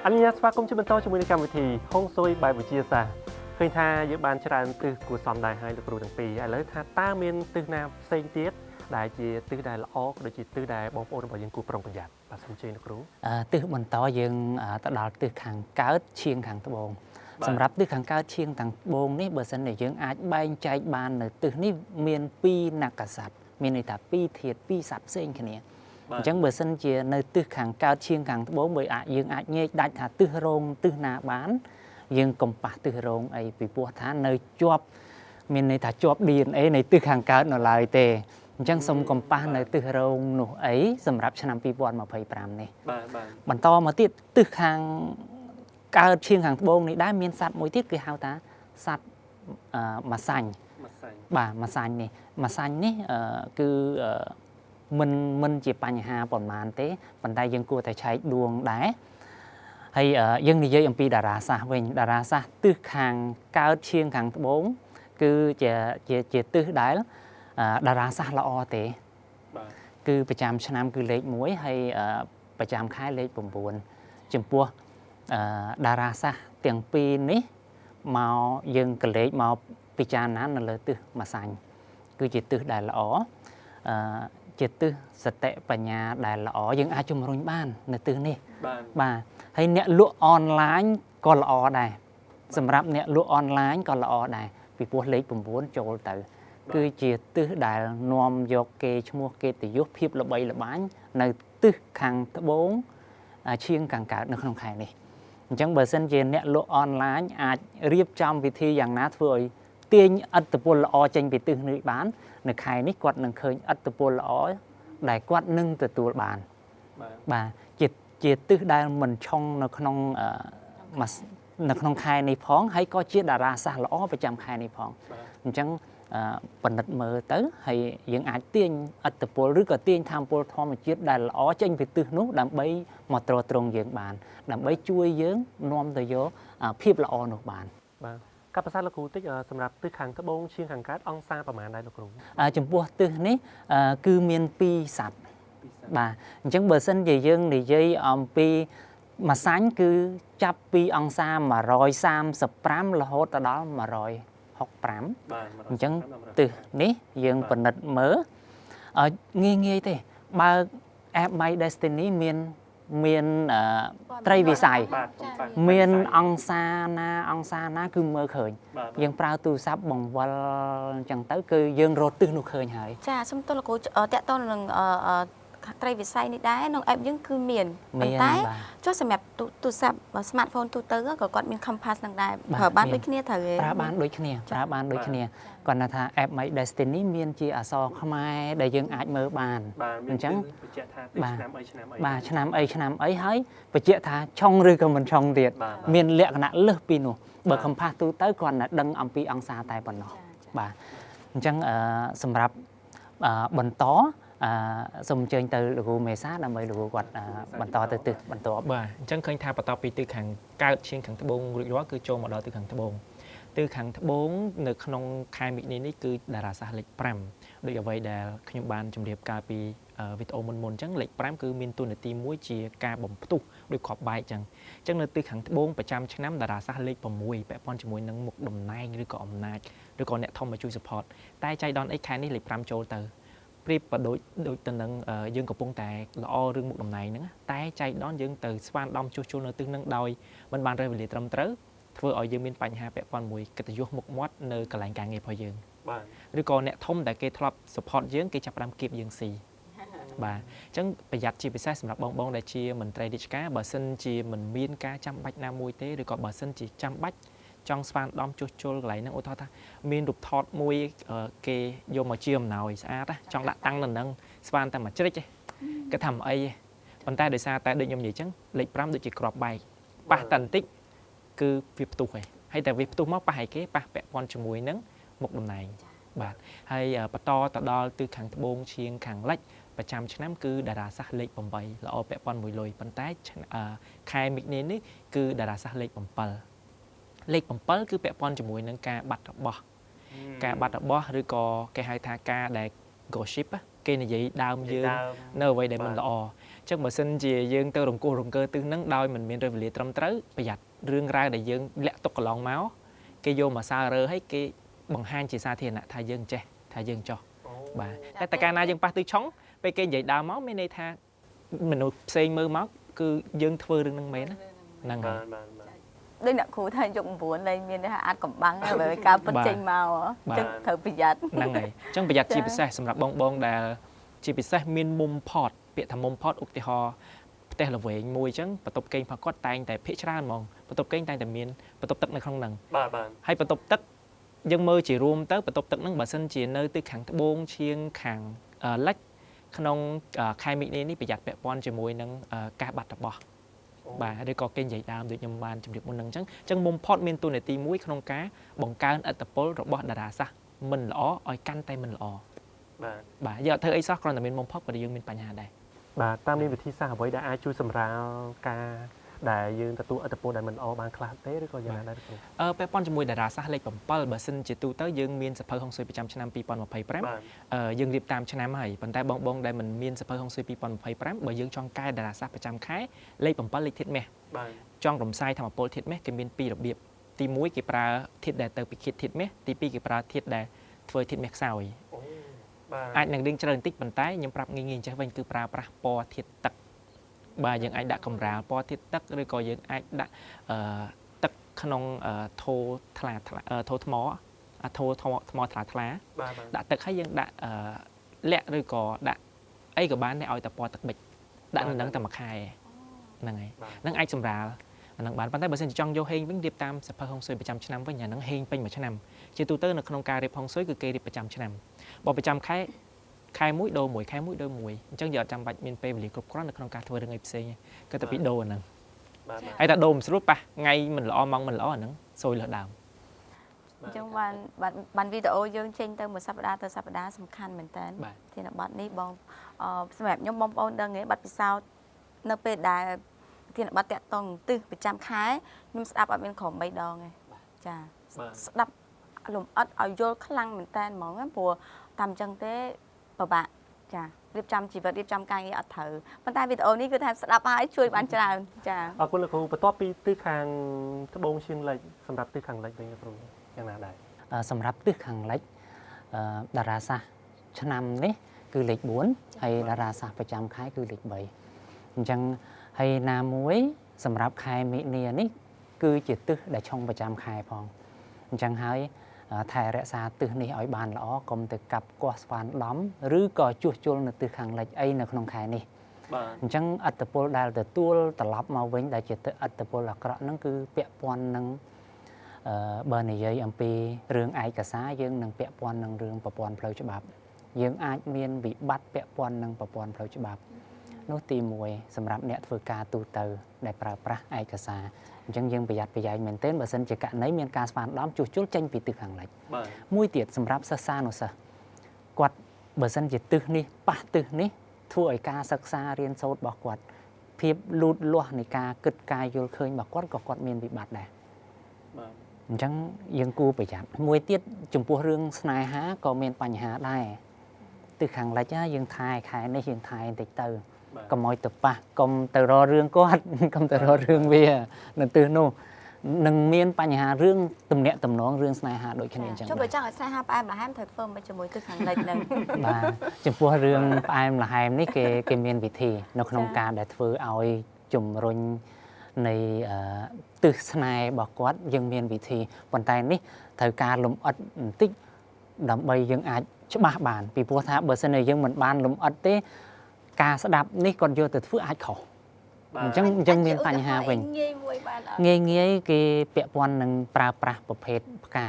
អនុញ្ញាតស្វាគមន៍ជាបន្តជាមួយនឹងកម្មវិធីហុងស៊ុយបែបវិទ្យាសាស្ត្រឃើញថាយើងបានច្រើនទិសគួរសមដែរហើយលោកគ្រូទាំងពីរឥឡូវថាតើមានទិសណាផ្សេងទៀតដែលជាទិសដែលល្អក៏ដូចជាទិសដែលបងប្អូនរបស់យើងគួរប្រុងប្រយ័ត្នបាទសូមអញ្ជើញលោកគ្រូ ទិសបន្តយើងទៅដល់ទិសខាងកើតឈៀងខាងត្បូងសម្រាប់ទិសខាងកើតឈៀងខាងត្បូងនេះបើសិនជាយើងអាចបែងចែកបាននៅទិសនេះមាន2នក្សត្រមានន័យថា2ធាតុ2សត្វផ្សេងគ្នាអញ្ចឹងបើសិនជានៅទិសខាងកើតឈៀងខាងត្បូងបើអាចយើងអាចញែកដាច់ថាទិសរងទិសណាបានយើងកុំប៉ះទិសរងអីពីព្រោះថានៅជាប់មានន័យថាជាប់ DNA នៃទិសខាងកើតនៅឡើយទេអញ្ចឹងសូមកុំប៉ះនៅទិសរងនោះអីសម្រាប់ឆ្នាំ2025នេះ បាទបាទ បន្តមកទៀតទិសខាងកើតឈៀងខាងត្បូងនេះដែរមានសត្វមួយទៀតគេហៅថាសត្វម៉ាសាញ់ ម៉ាសាញ់ បាទម៉ាសាញ់នេះម៉ាសាញ់នេះគឺមិនជាបញ្ហាប៉ុន្មានទេប៉ុន្តែយើងគួរតែឆែកដួងដែរហើយយើងនិយាយអំពីតារាសាស្ត្រវិញតារាសាស្ត្រទិសខាងកើតឈៀងខាងត្បូងគឺជាជាជាទិសដែលតារាសាស្ត្រល្អទេ បាទ គឺប្រចាំឆ្នាំគឺលេខ1ហើយប្រចាំខែលេខ9ចំពោះតារាសាស្ត្រទាំងពីរនេះមកយើងកលេចមកពិចារណានៅលើទិសម៉ាសាញ់គឺជាទិសដែលល្អជាទិសសតិបញ្ញាដែលល្អយើងអាចជំរុញបាននៅទិសនេះ បាទ បាទហើយអ្នកលក់អនឡាញក៏ល្អដែរសម្រាប់អ្នកលក់អនឡាញក៏ល្អដែរពីព្រោះលេខ9ចូលទៅ គឺជាទិសដែលនាំយកគេឈ្មោះកិត្តិយសភាពល្បីល្បាញនៅទិសខាងត្បូងឈៀងខាងកើតនៅក្នុងខែនេះអញ្ចឹងបើសិនជាអ្នកលក់អនឡាញអាចរៀបចំវិធីយ៉ាងណាធ្វើឲ្យទាញឥទ្ធិពលល្អចេញពីទិសនេះបាននៅខែនេះគាត់នឹងឃើញឥទ្ធិពលល្អដែលគាត់នឹងទទួលបាន បាទ បាទជាទិសដែលមិនឆុងនៅក្នុងនៅក្នុងខែនេះផងហើយក៏ជាតារាសាស្ត្រល្អប្រចាំខែនេះផង បាទ អញ្ចឹងពិនិត្យមើលទៅហើយយើងអាចទាញឥទ្ធិពលឬក៏ទាញថាមពលធម្មជាតិដែលល្អចេញពីទិសនោះដើម្បីមកទ្រទ្រង់យើងបាន ដើម្បីជួយយើងនាំទៅយកភាពល្អនោះបាន បាទកាប់ប្រសាទលោកគ្រូតិចសម្រាប់ទិសខាងត្បូងឈៀងខាងកើតអង្សាប្រមាណដែរលោកគ្រូ ចំពោះទិសនេះគឺមាន2សត្វបាទអញ្ចឹងបើសិនជាយើងនិយាយអំពីម្សាញ់គឺចាប់ពីអង្សា135រហូតទៅដល់165 បាទ អញ្ចឹងទិសនេះយើងពិនិត្យមើលងាយងាយទេបើក app My Destiny មានមានត្រីវិស័យ បាទ មានអង្សាណាអង្សាណាគឺមើលឃើញ បាទ យើងប្រើទូរស័ព្ទបង្វិលអញ្ចឹងទៅគឺយើងរកទិសនោះឃើញហើយ ចាសុំទោសលោកគ្រូតាក់ទងនឹងត្រីវិស័យនេះដែរក្នុង app យើងគឺមាន មាន តែ បាទ ចុះសម្រាប់ទូរស័ព្ទ smartphone ទូទៅក៏គាត់មាន compass នឹងដែរ បាទ ប្រើបាន មាន ដូចគ្នាត្រូវទេ ប្រើបានដូចគ្នាប្រើបានដូចគ្នាគាត់ថា app My Destiny មានជាអក្សរខ្មែរដែលយើងអាចមើលបាន បាទមាន អញ្ចឹង បញ្ជាក់ថាទិស បាទ ឆ្នាំអីឆ្នាំអី បាទឆ្នាំអីឆ្នាំអីហើយបញ្ជាក់ថាឆុងឬក៏មិនឆុងទៀត បាទ មានលក្ខណៈលើសពីនោះបើ បាទ compass ទូទៅគ្រាន់តែដឹងអំពីអង្សាតែប៉ុណ្ណោះបាទអញ្ចឹងសម្រាប់បន្តសូមអញ្ជើញទៅលោកគ្រូមេសាដើម្បីលោកគ្រូគាត់បន្តទៅទិសបន្ទាប់ បាទអញ្ចឹងឃើញថាបន្ទាប់ពីទិសខាងកើតឈៀងខាងត្បូងរួចរាល់គឺចូលមកដល់ទិសខាងត្បូងទិសខាងត្បូងនៅក្នុងខែមិនិនានេះគឺតារាសាស្ត្រលេខ5ដូចអ្វីដែលខ្ញុំបានជម្រាបកាលពីវីដេអូមុនៗអញ្ចឹងលេខ5គឺមានតួនាទីមួយជាការបំផ្ទុះដូចគ្រាប់បែកអញ្ចឹងអញ្ចឹងនៅទិសខាងត្បូងប្រចាំឆ្នាំតារាសាស្ត្រលេខ6ពាក់ព័ន្ធជាមួយនឹងមុខតំណែងឬក៏អំណាចឬក៏អ្នកធំមកជួយ support តែចៃដន្យអីខែនេះលេខ5ចូលទៅប្រៀបប្រដូចដូចទៅនឹងយើងកំពុងតែល្អរឿងមុខតំណែងហ្នឹងណាតែចៃដន្យយើងទៅស្វានដំជួសជុលនៅទិសហ្នឹងដោយមិនបានរើសវេលាត្រឹមត្រូវធ្វើឲ្យយើងមានបញ្ហាពាក់ព័ន្ធមួយកិត្តិយសមុខមាត់នៅកន្លែងការងាររបស់យើង បាទ ឬក៏អ្នកធំដែលគេធ្លាប់ support យើងគេចាប់ផ្ដើមគៀបយើងស៊ីបាទអញ្ចឹងប្រយ័ត្នជាពិសេសសម្រាប់បងបងដែលជាមន្ត្រីរាជការបើសិនជាមិនមានការចាំបាច់ណាមួយទេឬក៏បើសិនជាចាំបាច់ចង់ស្វានដំជួសជុលកន្លែងហ្នឹងឧទាហរណ៍ថាមានរូបថតមួយគេយកមកជាអំណោយស្អាតណាចង់ដាក់តាំងនៅហ្នឹងស្វានតែមួយជ្រិចទេគេថាមិនអីទេប៉ុន្តែដោយសារតែដូចខ្ញុំនិយាយអញ្ចឹងលេខ5ដូចជាគ្រាប់បែកប៉ះតែបន្តិចគឺវាផ្ទុះហើយហើយតែវាផ្ទុះមកប៉ះឲ្យគេប៉ះពាក់ព័ន្ធជាមួយនឹងមុខតំណែងបាទហើយបន្តទៅដល់ទិសខាងត្បូងឈៀងខាងលិចប្រចាំឆ្នាំគឺតារាសាស្ត្រលេខ8ល្អពាក់ព័ន្ធមួយលុយប៉ុន្តែខែមិនិនានេះគឺតារាសាស្ត្រលេខ7លេខ7គឺពាក់ព័ន្ធជាមួយនឹងការបាត់របស់ការបាត់របស់ឬក៏គេហៅថាការដែល gossip គេនិយាយដើមយើងនៅអ្វីដែលមិនល្អអញ្ចឹងបើសិនជាយើងទៅរង្គោះរង្គើទិសហ្នឹងដោយមិនមានពេលវេលាត្រឹមត្រូវប្រយ័ត្នរឿងរ៉ាវដែលយើងលាក់ទុកកន្លងមកគេយកមកសើរើឲ្យគេបង្ហាញជាសាធារណៈថាយើងចេះថាយើងចោះបាទតែតើកាលណាយើងប៉ះទិសឆុងពេលគេនិយាយដើមមកមានន័យថាមនុស្សផ្សេងមើលមកគឺយើងធ្វើរឿងហ្នឹងមែនណាហ្នឹងហើយ បាទ ដូចអ្នកគ្រូថាយក9លែងមានថាអាចកំបាំងហើយការពិតចេញមកអញ្ចឹងត្រូវប្រយ័ត្ន ហ្នឹងហើយអញ្ចឹងប្រយ័ត្នជាពិសេសសម្រាប់បងៗដែលជាពិសេសមានមុំផតពាក្យថាមុំផតឧទាហរណ៍ផ្ទះល្វែងមួយអញ្ចឹងបន្ទប់គេងរបស់គាត់តែងតែភាគច្រើនហ្មងបន្ទប់គេងតែងតែមានបន្ទប់ទឹកនៅក្នុងហ្នឹង បាទបាទ ហើយបន្ទប់ទឹកយើងមើលជារួមទៅបន្ទប់ទឹកហ្នឹងបើសិនជានៅទិសខាងត្បូងឈៀងខាងលិចក្នុងខែមីនានេះប្រយ័ត្នពាក់ព័ន្ធជាមួយនឹងការបាត់របស់បាទឬក៏គេនិយាយដើមដូចខ្ញុំបានជម្រាបមុនហ្នឹងអញ្ចឹងមុំផតមានតួនាទីមួយក្នុងការបង្កើនឥទ្ធិពលរបស់តារាសាស្ត្រមិនល្អឲ្យកាន់តែមិនល្អ បាទ បាទយើងអត់ធ្វើអីសោះគ្រាន់តែមានមុំផតក៏យើងមានបញ្ហាដែរ បាទតាមមានវិធីសាស្ត្រអ្វីដែលអាចជួយសម្រាលការដែលយើងទទួលឥទ្ធិពលដែលមិនល្អបានខ្លះទេឬក៏យ៉ាងណាដែរគ្រូ ពាក់ព័ន្ធជាមួយតារាសាស្ត្រលេខ7បើសិនជាទូទៅយើងមានសភៅហុងស៊ុយប្រចាំឆ្នាំ2025យើងរៀបតាមឆ្នាំហើយប៉ុន្តែបងៗដែលមិនមានសភៅហុងស៊ុយ2025បើយើងចង់កែតារាសាស្ត្រប្រចាំខែលេខ7លេខធាតុមាស បាទ ចង់រំសាយធម្មពលធាតុមាសគេមានពីររបៀបទី1គេប្រើធាតុដែលទៅពិឃាតធាតុមាសទី2គេប្រើធាតុដែលធ្វើធាតុមាសខ្សោយ បាទ អាចនឹងរៀងច្រើនបន្តិចប៉ុន្តែខ្ញុំប្រាប់ងាយៗអញ្ចេះវិញគឺប្រើប្រាស់ពណ៌ធាតុទឹកបាទយើងអាចដាក់កម្រាលពណ៌ធាតុទឹកឬក៏យើងអាចដាក់ទឹកក្នុងថូថ្លាថូថ្មថូថ្មថ្លាថ្លាដាក់ទឹកហើយយើងដាក់លាក់ឬក៏ដាក់អីក៏បានដែរឲ្យតែពណ៌ទឹកប៊ិចដាក់នៅនឹងតែមួយខែហ្នឹងហើយហ្នឹងអាចសម្រាលអាហ្នឹងបានប៉ុន្តែបើសិនជាចង់យកហេងវិញរៀបតាមសភៅហុងស៊ុយប្រចាំឆ្នាំវិញអាហ្នឹងហេងពេញមួយឆ្នាំជាទូទៅនៅក្នុងការរៀបហុងស៊ុយគឺគេរៀបប្រចាំឆ្នាំបើប្រចាំខែខែមួយដូរមួយខែមួយដូរមួយអញ្ចឹងយើងអត់ចាំបាច់មានពេលវេលាគ្រប់គ្រាន់នៅក្នុងការធ្វើរឿងអីផ្សេងគឺតែពីដូរអាហ្នឹងហើយតែដូរមិនស្រួលប៉ះថ្ងៃមិនល្អម៉ោងមិនល្អអាហ្នឹងសូយលើដើម អញ្ចឹងបានវីដេអូយើងចេញទៅមួយសប្តាហ៍ទៅសប្តាហ៍សំខាន់មែនតើធានបទនេះបងសម្រាប់ខ្ញុំបងប្អូនដឹងទេបទពិសោធន៍នៅពេលដែលធានបទតាក់តងទិសប្រចាំខែខ្ញុំស្ដាប់អត់មានក្រុម3ដងទេចាស្ដាប់លំអិតឲ្យយល់ខ្លាំងមែនតើហ្មងព្រោះតាមអញ្ចឹងទេពិបាកចារៀបចំជីវិតរៀបចំការងារអត់ត្រូវប៉ុន្តែវីដេអូនេះគឺថាស្ដាប់ហើយជួយបានច្រើនចា អរគុណលោកគ្រូបន្ទាប់ពីទិសខាងត្បូងឈៀងលិចសម្រាប់ទិសខាងលិចវិញលោកគ្រូយ៉ាងណាដែរ សម្រាប់ទិសខាងលិចតារាសាស្ត្រឆ្នាំនេះគឺលេខ4ហើយតារាសាស្ត្រប្រចាំខែគឺលេខ3អញ្ចឹងហើយណាមួយសម្រាប់ខែមីនានេះគឺជាទិសដែលឆុងប្រចាំខែផងអញ្ចឹងហើយថែរក្សាទិសនេះឲ្យបានល្អកុំទៅកាប់គាស់ស្វានដំឬក៏ជួសជុលនៅទិសខាងលិចអីនៅក្នុងខែនេះ បាទ អញ្ចឹងឥទ្ធិពលដែលទទួលត្រឡប់មកវិញដែលជាឥទ្ធិពលអាក្រក់ហ្នឹងគឺពាក់ព័ន្ធនឹងបើនិយាយអំពីរឿងឯកសារយើងនឹងពាក់ព័ន្ធនឹងរឿងប្រព័ន្ធផ្លូវច្បាប់យើងអាចមានវិបត្តិពាក់ព័ន្ធនឹងប្រព័ន្ធផ្លូវច្បាប់នោះទី1សម្រាប់អ្នកធ្វើការទូទៅដែលប្រើប្រាស់ឯកសារអញ្ចឹងយើងប្រយ័ត្នប្រយែងមែនទែនបើសិនជាករណីមានការស្វានដំជួសជុលចេញពីទិសខាងលិច បាទ មួយទៀតសម្រាប់សិស្សានុសិស្សគាត់បើសិនជាទិសនេះប៉ះទិសនេះធ្វើឲ្យការសិក្សារៀនសូត្ររបស់គាត់ភាពលូតលាស់នៃការគិតការយល់ឃើញរបស់គាត់ក៏គាត់មានវិបត្តិដែរ បាទ អញ្ចឹងយើងគួរប្រយ័ត្នមួយទៀតចំពោះរឿងស្នេហាក៏មានបញ្ហាដែរទិសខាងលិចយើងថែខែនេះយើងថែបន្តិចទៅកុំឲ្យទៅប៉ះកុំទៅរករឿងគាត់កុំទៅរករឿងវានៅទិសនោះនឹងមានបញ្ហារឿងទំនាក់ទំនងរឿងស្នេហាដូចគ្នាអញ្ចឹង ចុះបើចង់ឲ្យស្នេហាផ្អែមល្ហែមត្រូវធ្វើមកជាមួយទិសខាងលិចហ្នឹង បាទចំពោះរឿងផ្អែមល្ហែមនេះគេមានវិធីនៅក្នុងការដែលធ្វើឲ្យជំរុញនៃទិសស្នេហ៍របស់គាត់យើងមានវិធីប៉ុន្តែនេះត្រូវការលំអិតបន្តិចដើម្បីយើងអាចច្បាស់បានពីព្រោះថាបើសិនជាយើងមិនបានលំអិតទេការស្ដាប់នេះគាត់យកទៅធ្វើអាចខុសអញ្ចឹងមានបញ្ហាវិញ ងាយមួយបានអត់ ងាយគេពាក់ព័ន្ធនឹងប្រើប្រាស់ប្រភេទផ្កា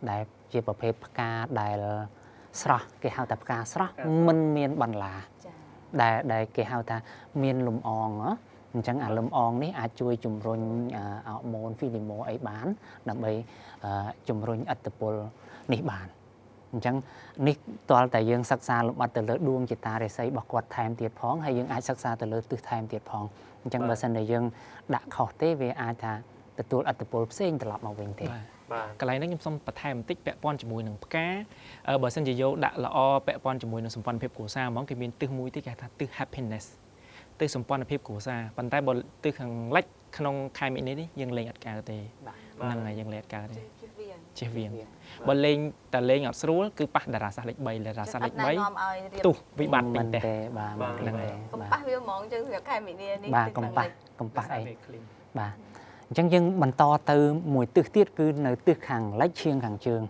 ដែលជាប្រភេទផ្កាដែលស្រស់គេហៅថាផ្កាស្រស់មិនមានបន្លាដែលគេហៅថាមានលំអងអញ្ចឹងអាលំអងនេះអាចជួយជំរុញអរម៉ូនហ្វីលីម៉ូអីបានដើម្បីជំរុញឥទ្ធិពលនេះបានអញ្ចឹងនេះទាល់តែយើងសិក្សាលម្អិតទៅលើដួងជាតារាសីរបស់គាត់ថែមទៀតផងហើយយើងអាចសិក្សាទៅលើទិសថែមទៀតផងអញ្ចឹងបើសិនជាយើងដាក់ខុសទេវាអាចថាទទួលឥទ្ធិពលផ្សេងត្រឡប់មកវិញទេ កន្លែងហ្នឹងខ្ញុំសូមបន្ថែមបន្តិចពាក់ព័ន្ធជាមួយនឹងផ្កាបើសិនជាយកដាក់ល្អពាក់ព័ន្ធជាមួយនឹងសម្ព័ន្ធភាពគ្រួសារហ្មងគេមានទិសមួយទៀតគេហៅថាទិស happiness ទិសសម្ព័ន្ធភាពគ្រួសារប៉ុន្តែបើទិសខាងលិចក្នុងខែមីនានេះយើងលេងអត់កើតទេហ្នឹងហើយយើងលេងអត់កើតទេជៀសវាងបើលេងតែលេងអត់ស្រួលគឺប៉ះតារាសាស្ត្រលេខ3តារាសាស្ត្រលេខ3ផ្ទុះវិបត្តិពេញផ្ទះបាទហ្នឹងហើយកុំប៉ះវាហ្មងយើងសម្រាប់ខែមីនានេះបាទកុំប៉ះអីបាទអញ្ចឹងយើងបន្តទៅមួយទិសទៀតគឺនៅទិសខាងលិចឈៀងខាងជើង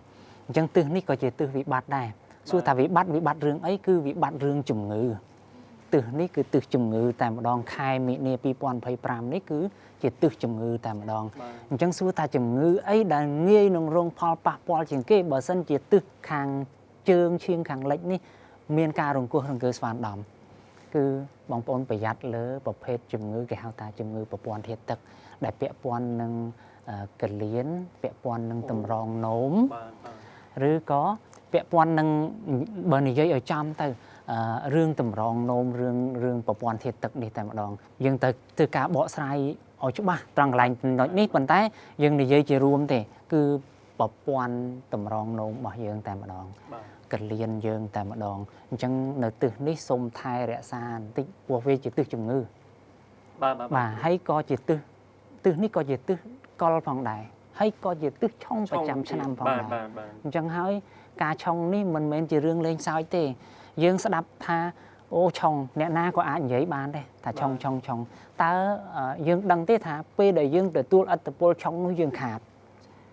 អញ្ចឹងទិសនេះក៏ជាទិសវិបត្តិដែរសួរថាវិបត្តិរឿងអីគឺវិបត្តិរឿងជំងឺទិសនេះគឺទិសជំងឺតែម្ដងខែមីនា2025នេះគឺជាទិសជំងឺតែម្ដងអញ្ចឹងសួរថាជំងឺអីដែលងាយនឹងរងផលប៉ះពាល់ជាងគេបើសិនជាទិសខាងជើងឈៀងខាងលិចនេះមានការរង្គោះរង្គើស្វានដំគឺបងប្អូនប្រយ័ត្នលើប្រភេទជំងឺគេហៅថាជំងឺប្រព័ន្ធធាតុទឹកដែលពាក់ព័ន្ធនឹងកលៀនពាក់ព័ន្ធនឹងតម្រងនោមឬក៏ពាក់ព័ន្ធនឹងបើនិយាយឲ្យចំទៅរឿងតម្រងនោមរឿងប្រព័ន្ធធាតុទឹកនេះតែម្ដងយើងទៅធ្វើការបកស្រាយឲ្យច្បាស់ត្រង់កន្លែងចំណុចនេះប៉ុន្តែយើងនិយាយជារួមទេគឺប្រព័ន្ធតម្រងនោមរបស់យើងតែម្ដងកលៀនយើងតែម្ដងអញ្ចឹងនៅទិសនេះសូមថែរក្សាបន្តិចព្រោះវាជាទិសជំងឺបាទហើយក៏ជាទិសនេះក៏ជាទិសកលផងដែរហើយក៏ជាទិសឆុងប្រចាំឆ្នាំផងដែរអញ្ចឹងហើយការឆុងនេះមិនមែនជារឿងលេងសើចទេយើងស្ដាប់ថាអូឆុងអ្នកណាក៏អាចនិយាយបានដែរថាឆុងឆុងឆុងតើយើងដឹងទេថាពេលដែលយើងទទួលឥទ្ធិពលឆុងនោះយើងខាត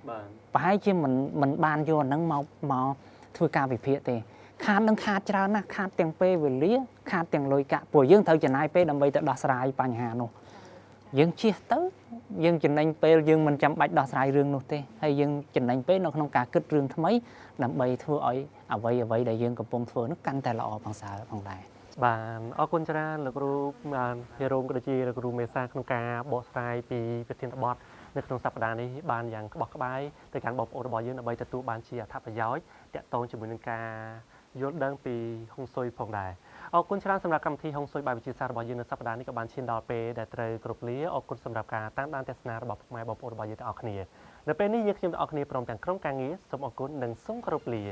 បាទប្រហែលជាមិនបានយកអាហ្នឹងមកធ្វើការវិភាគទេខាតនឹងខាតច្រើនណាស់ខាតទាំងពេលវេលាខាតទាំងលុយកាក់ព្រោះយើងត្រូវចំណាយពេលដើម្បីទៅដោះស្រាយបញ្ហានោះយើងជៀសទៅយើងចំណេញពេលយើងមិនចាំបាច់ដោះស្រាយរឿងនោះទេហើយយើងចំណេញពេលនៅក្នុងការគិតរឿងថ្មីដើម្បីធ្វើឲ្យអ្វីដែលយើងកំពុងធ្វើនោះកាន់តែល្អប្រសើរផងដែរបាទអរគុណច្រើនលោកគ្រូបានហេរ៉ូមក៏ដូចជាលោកគ្រូមេសាក្នុងការបកស្រាយពីប្រធានបទនៅក្នុងសប្តាហ៍នេះបានយ៉ាងក្បោះក្បាយទៅកាន់បងប្អូនរបស់យើងដើម្បីទទួលបានជាអត្ថប្រយោជន៍ទាក់ទងជាមួយនឹងការយល់ដឹងពីហុងស៊ុយផងដែរអរគុណច្រើនសម្រាប់កម្មវិធីហុងស៊ុយបែបវិទ្យាសាស្ត្ររបស់យើងនៅសប្តាហ៍នេះក៏បានឈានដល់ពេលដែលត្រូវគ្រប់លាអរគុណសម្រាប់ការតាមដានទស្សនារបស់ពុកម៉ែបងប្អូនរបស់យើងទាំងអស់គ្នានៅពេលនេះយើងខ្ញុំទាំងអស់គ្នាព្រមទាំងក្រុមការងារសូមអរគុណនិងសូមគោរពលា